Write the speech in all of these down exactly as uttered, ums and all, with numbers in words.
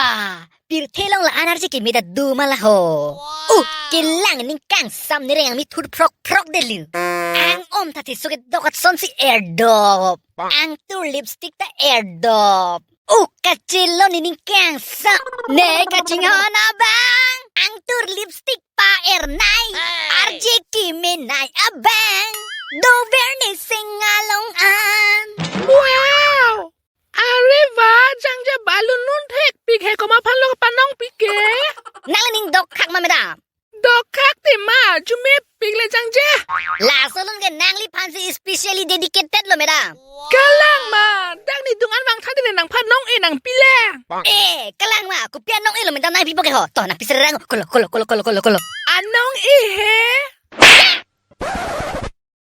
Ah, pirthe along la-an arje keme ta do ma la ho. Uh, kelang ning kangsam nereng angmi thur phrok phrok det lin. Ang om thathe so ke dokat son si erdop. Angtur lipstick ta erdop. Uh, kachelon nening kangsam. Ne kachinghon abang. Angtur lipstick pa ernai. Arje keme nai abang. Dover ne sing along an. Wow. Are va, jangja balun nun thekpik he, komat aphanlo panongpik ke? Nang ning dokhak ma madam? Dokhak te ma, jumepik le jangja. Laso lun ke nangliphan si specially dedicated lo madam. Kalang ma, dak ni dungan vangthan ne nangphan nong-e nangpi lang. Eh, kalang ma, kopi an nong-e lo madam nangpipo ke ho. To nangpi serang, kolo, kolo, kolo, kolo, kolo, kolo. An nong-e he?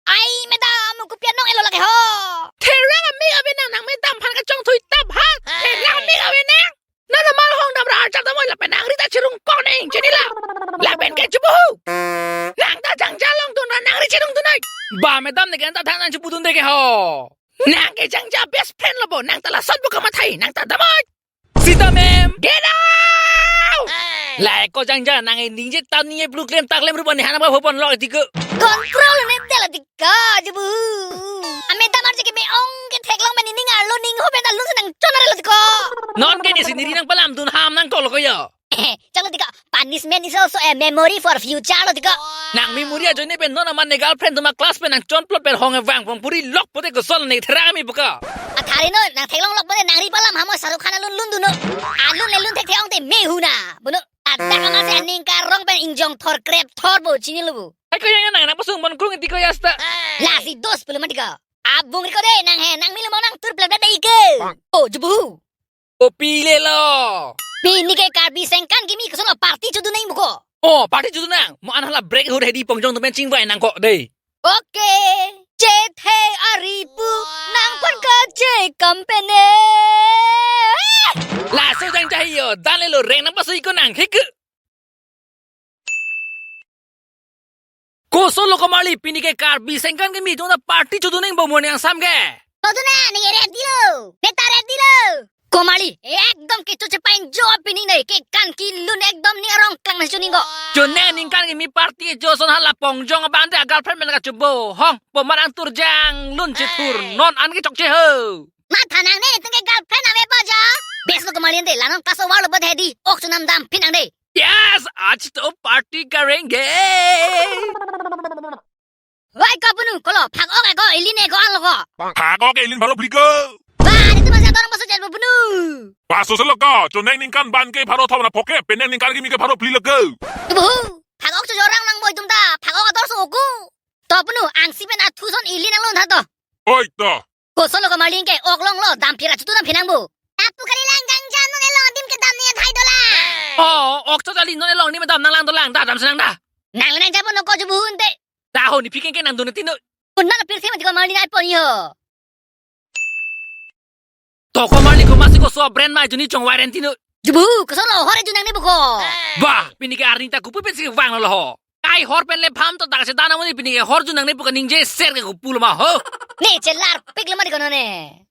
Ai, madam, kopi an nong-e lo lake ho. Therang amik ave nang, nang madam aphan kachongthui tap hang. Therang amik ave nang. Nang na malhong dam ra arjap dam oi lapen nang rita chirung kong neng chini la. Lapen ke chubu. Nang ta jangja longdun ra nang ri chirungdun ai. Ba madam ne ke anta thang nang chubudunde ke ho. Nang ke jangja best friend lo bo, nang ta lason bo kamathai, nang ta dam oi. Sita ma'am. Get out! Hey! Lahai ko jangja nang ningje ta ningje blu klem ta klem rupan ni hana ba hopon lo tiko. Control ne tel tiko, jubu. Ame damar je ke me ong ke theklong me nining arlo ning ho be ta lun nangchon arlo tiko. Non ke ni siniri nangpalamdun ham nangkok lo ko yo. Chalo tiko, punishment is also a memory for future lo tiko. Nang memory ajoine pen non aman ne girlfriend atum a class pen nangchonplot pen hong vang pong puri lok pote koson ne therang mi buka. Athari non, nang theklong lok pote nang ri palam hamo Shahrukh Khan alun lun duno. Alun le lun thekthe ong te me hu na. Buno, adak ama se aning karong pen ingjong thor krep thor bo chini lo bu. Hai ko yang nang nang pasung bon krung tiko yasta. Lasi dos puluh mati ko. Abung ri ko de nang he, nang milu mo nang tur plep plep de ike. Oh, jubu. O pile lo. Pini ke Karbi Sengkan kimi koson lo party chodu nang buko. Oh, party chodu nang. Mo an hala break hur hedi pongjong atum pen chingvai nangkok de. Okay. Chethe ari pu nangphan kache kampene. Laso jangja hi yo, dan le lo reng nangpasui ko nang hik. Koson lo komarli pini ke Karbi Sengkan kimi atum ta party chodu nang bo mo ning angsam ke. Chodu nang, ning ready lo. Neta ready lo. Komarli, ekdom kecho chepa enjoy pini nai ke kan kilun ekdom ning arong klang nasi chuning ko. Chonang ningkan kimi party choson hala pongjong abang de girlfriend men kachubo hong. Bo marang tur jang lun chethur non an ke chokche ho. Matha nang ne tung ke girlfriend ave pa ja. Best lo komarli ante la non kaso war lo bad hedi. Ok chunam dam phin nang de. Yes, आज तो पार्टी करेंगे। Wai ka punu kolo phak ok eko ilin eko an lo ko. Phak ok ilin pharo phli ko. Ba, di tu masih ator masuk jadi punu. Paso se lo ko, chonang ningkan ban ke pharo thom na phoke, penang ningkan kimi ke pharo phli lo ko. Tubu, phak ok chojorang nang boi tum ta, phak ok ator so oku. To punu, angsi pen athu son ilin nang lun tha to. Oi to. Koson lo komarli ke ok long lo, dam phira chutu dam phinang bu. Apu kali lang jangja non elong dim ke dam ni thai dola. Oh, ok to jali non elong ni dam nang lang dolang, da dam senang da. Nang lenang japo no ko jubu hunte. Da ho ni phiking ke nang dun tino. Unna na pirthe mati komarli nai pon yo. To komarli ko masi ko so brand mai juni chongvai ren tino. Jubu, koson lo hore junang ne buko. Bah, pini ke arni ta kupu pen si vang lo ho. Kai hor pen le pham to dak se dana moni pini ke hor junang ne buka ningje ser ke kupu lo ma ho. Ne chelar pik lo ma di kono ne.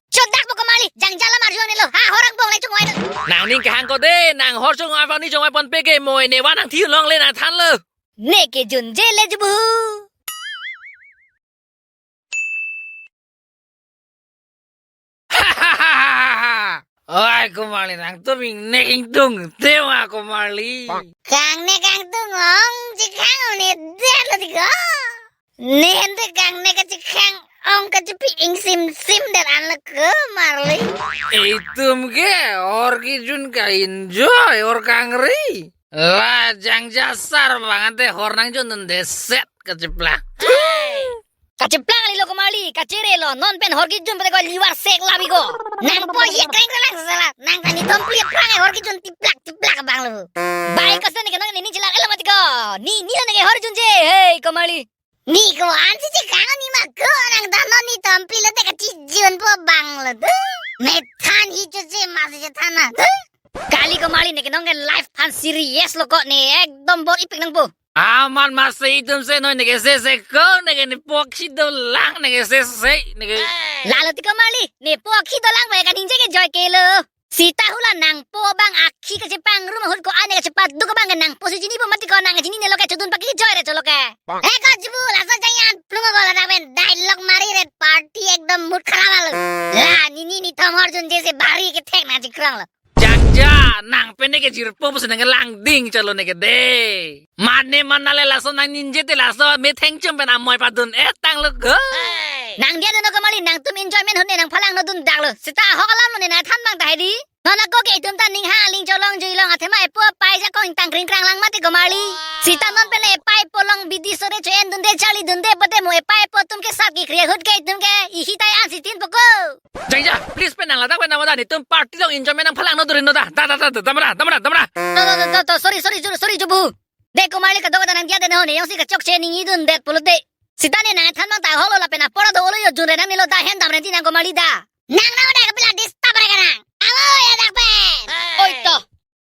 Chodak buko mali, jangja la mar junang ne lo. Ha, hor angbong le chongvai lo. Nang ning kehang ko de, nang hor chongvai pon ni chongvai pon pe ke moi ne wa nang thi long le nang than lo. Ne ke junje le jubu. Oi, komarli nang tu ming ne ingtung tema komarli. Kang ne kang tu ngong chikhang ne der lo tiko. Ne hende kang ne ka chikhang ong ka chipi ing sim sim der an lo komarli. Itum ke hor kijun ka enjoy hor kangri. La jangja sar bang ante hor nang jun dun de set kacheplak. Kacheplak ali lo komarli, kachere lo, non pen hor kijun pate ko liver sek labi ko. Nang po ye kring lang sala, nang tani tom pli prang hor kijun tiplak tiplak bang lo. Bai koson ke nang ni chelar elo mati ko. Ni ni nang hor junje, hey komarli. Ni ko an si chikhang ni ma ko nang ta non ni tom pli lo te kachijun po bang lo tu. Methan hi chu che ma si than na tu. Kali komarli ne ke nong ke life phan serious lo ko ne ekdom bor ipik nang po. Amat masi itum se noi neke se se ko neke nepo akhi dolang neke se se neke. Lalo ti komarli, nepo akhi dolang ba kaningje ke joy kelo. Sita hula nangpo abang akhi kachepangrum ahut ko-an ne kachepaduk abang ke nangpo si chinipo mati ko nang chinine lo ke chodun paki joy re cholo ke. He ko jubu laso jangyan plung ko ladak pen dialogue mari ret party ekdom mood kharap alo. La nini nithom horjun jese bari kethek nangchekrang lo. Jangja, nang pen neke jirpo pusi neke langding cholo neke de. Mane mana le laso nang ningje te laso metheng chum pen amoi padun etang lo ko. Nang dia dun komarli nangtum enjoyment ahut ne nangphalang no dun dak lo. Sita ahok alam lo ne nangthan abang ta hedi. Non ako ke itum ta ning ha aling cholong jui long athema epo apai jakong ingtang kring krang lang mati komarli. Sita non pen le epai epo along bidi sore cho-en dunde charli dunde pute mo epai epo atum ke sat kekri ahut ke itum ke ihi tai an sitin poko. Jangja, please pen nang ladak pen nang wadan itum party along enjoyment nangphalang no durin no da. Da da da da damra damra damra. To to to to to, sorry sorry sorry sorry jubu. De komarli kadokave ta nang dia de no ne jongsi kachokche ningje dundet pulote. Sita ne nangthan abang ta ahok lo lapen apor do olo jo jun re nang nilo da hem dam re ti nang komarli da. Nang nang da kapila disturb re kanang. Alo ya dak pen. Oi to.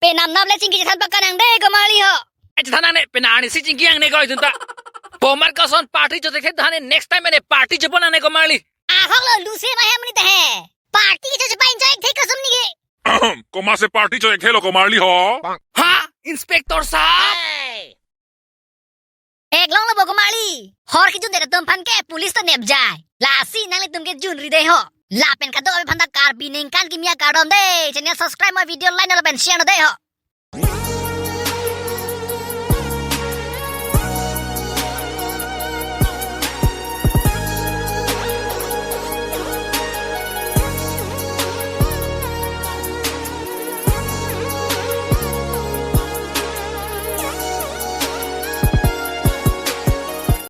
Penap nap le chingki chethan pa kanang de komarli ho. Eh chethan nang ne penap ani si chingki ang ne ko itum ta. Pomar koson party chote khe dhan ne next time ne party chopo nang ne komarli. Ahok lo lu se ma hem ni te he. Party ke choche pa enjoy the kasum ni ke. Komat si party cho ekhelo komarli ho? Ha? Inspector sahab? Eklong lo bo komarli. Hor kejun det atum aphan ke police ta nepjai. Lasi nanglitum ke junri de ho. Lapen kadokave aphan ta Karbi ningkan kimi akardom de. Channel subscribe mo video like no lapen share no de ho.